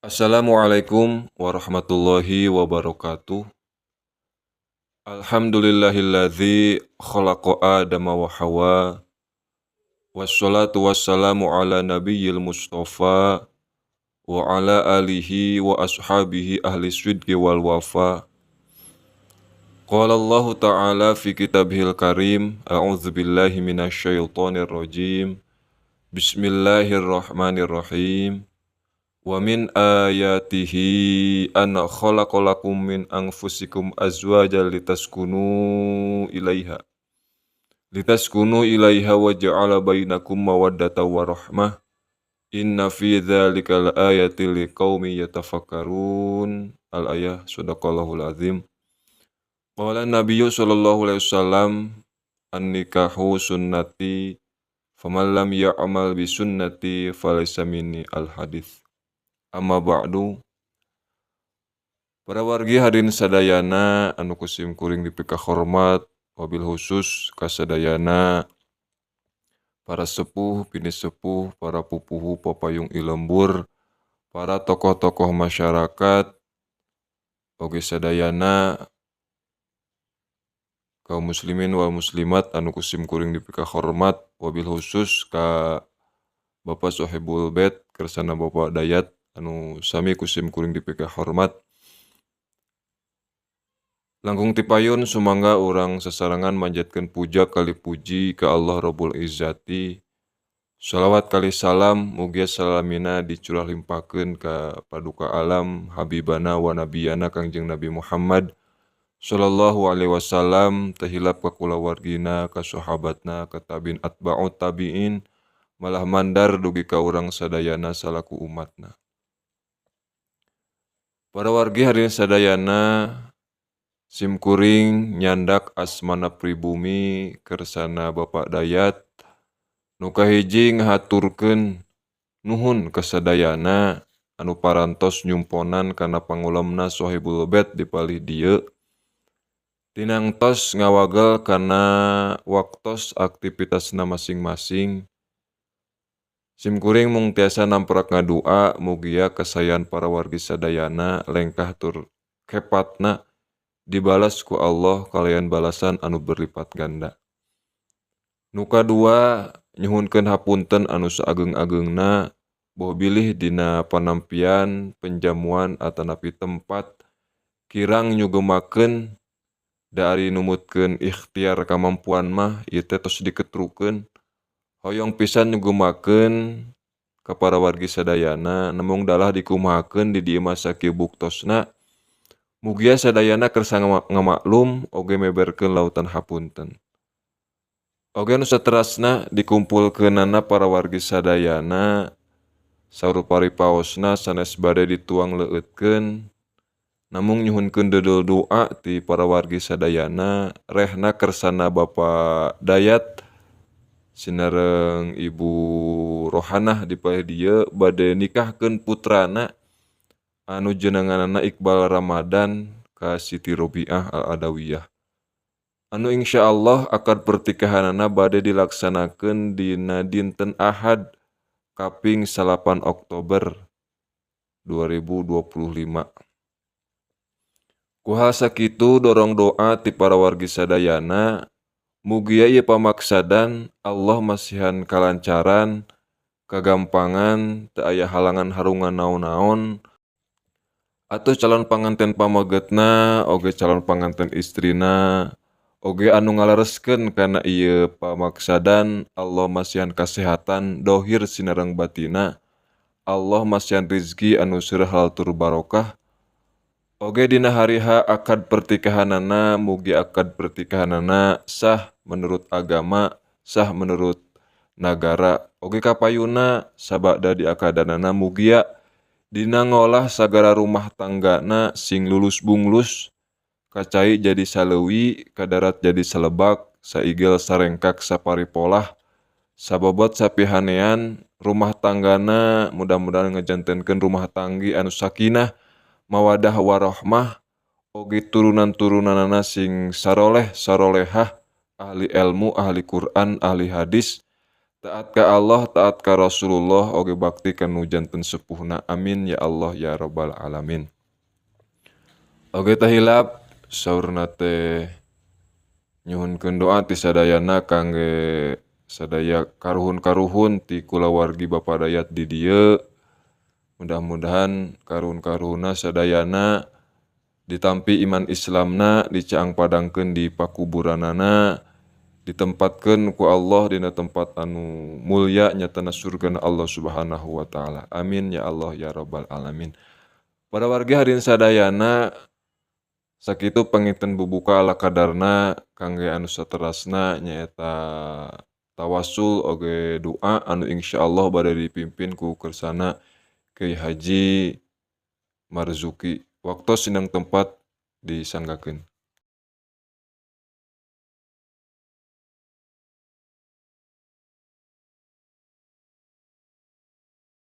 Assalamualaikum warahmatullahi wabarakatuh. Alhamdulillahilladzi khalaqa Adama wa Hawa. Wassalatu wassalamu ala nabiyyil mustafa wa ala alihi wa ashabihi ahli sidqi wal wafa. Qala Allah ta'ala fi kitabihil karim, a'udzu billahi minasyaitonir rajim. Bismillahirrahmanirrahim. Wa min ayatihi an khalaqalakum min anfusikum azwajan litaskunu ilaiha wa ja'ala bainakum mawaddatan wa rahmah. Inna fi dzalika laayatin liqaumin yatafakkarun. Al-ayah, sadaqallahul azim. Qala Nabiyyu sallallahu alaihi wasallam, an-nikahu sunnati faman lam ya'mal bi sunnati falaysa minni. Al-hadits. Amma ba'du. Para wargi hadirin sadayana anu kusim kuring dipika hormat, wabil khusus kasadayana para sepuh, pini sepuh, para pupuhu, papayung ilembur, para tokoh-tokoh masyarakat, oge sadayana kaum muslimin wal muslimat anu kusim kuring dipika hormat, wabil khusus ka Bapak Sohibul Bait kersana Bapak Dayat anu sami kusim kuring dipika hormat. Langkung tipayun sumangga urang sasarengan manjatkeun puja kali puji ka Allah Rabbul Izzati. Shalawat kali salam mugia salamina dicurah limpahkeun ka paduka alam habibana wa nabiyana Kangjeng Nabi Muhammad sallallahu alaihi wasallam, tehilap ka kulawargina, ka sahabatna, ka tabiin atba'ut tabiin, malah mandar dugi ka urang sadayana salaku umatna. Para wargi hadirin sadayana, simkuring nyandak asmana pribumi kersana Bapak Dayat nu kahiji ngahaturkeun nuhun kasadayana anu parantos nyumponan kana pangulemna Sohibul Bait di palih dieu. Tinangtos ngawagel kana waktos aktivitasna masing-masing. Simkuring mung tiasa namprak ngadua mugia kasayan para wargi sadayana lengkah tur kepatna dibalas ku Allah kalayan balasan anu berlipat ganda. Nu kadua nyuhunkeun hapunten anu saageng-agengna boh bilih dina panampian, penjamuan atanapi tempat kirang nyugemakeun da ari numutkeun ikhtiar kamampuan mah ieu teh tos diketrukeun. Hoyong pisan nyugemakeun ka para wargi sadayana namung dalah dikumahakeun di dieu mah sakieu buktosna. Mugia sadayana kersa ngamaklum oge meberkeun lautan hapunten. Oge nu saterasna dikumpulkeunana para wargi sadayana saur paripaosna sanes bade dituang leueutkeun namung nyuhunkeun deudeuh doa ti para wargi sadayana rehna kersana Bapak Dayat sinareng Ibu Rohanah di palih dieu bade nikahkeun putrana anu jenenganana Iqbal Ramadan ka Siti Robiah Al-Adawiyah. Anu insyaallah akad pertikahanana bade dilaksanakeun dina dinten Ahad kaping 8 Oktober 2025. Ku hal sakitu dorong doa ti para wargi sadayana mugia ieu pamaksadan Allah masihan kalancaran, kagampangan, teu aya halangan harungan naon-naon. Atuh calon panganten pamegetna oge calon panganten istrina oge anu ngalereskeun kana ieu pamaksadan Allah masihan kasehatan dohir sinareng batina, Allah masihan rizki anu seueur halal tur barokah. Oge dina hari H akad pertikahanana mugi akad pertikahanana sah menurut agama, sah menurut nagara. Oge kapayuna sabada diakadanana mugia dina ngolah sagara rumah tanggana sing lulus bunglus, kacai jadi saleuwi, kadarat jadi salebak, saigel sarengkak saparipolah, sabobot sapihanean rumah tanggana mudah-mudahan ngajantenkeun rumah tanggi anu sakinah, mawadah warohmah, oge turunan-turunanana sing saroleh sarolehah, ahli ilmu, ahli Quran, ahli hadis, Taat ka Allah, taat ka Rasulullah, oge bakti ka nu janten sepuhna. Amin ya Allah ya rabbal alamin. Oge teu hilap saurna teh nyuhunkeun doa ti sadayana kangge sadaya karuhun-karuhun ti kulawargi Bapak Dayat di dieu. Mudah-mudahan karuhun-karuhunna sadayana ditampi iman Islamna, dicaang padangkeun di pakuburanana, ditempatkeun ku Allah dina tempat anu mulya, nyatana surgana Allah Subhanahu wa taala. Amin ya Allah ya rabbal alamin. Para wargi hadirin sadayana, sakitu panginten bubuka ala kadarna kangge anu saterasna, nyaeta tawasul oge doa anu insyaallah bade dipimpin ku kersana Kiai Haji Marzuki. Waktos sinang tempat disanggakeun.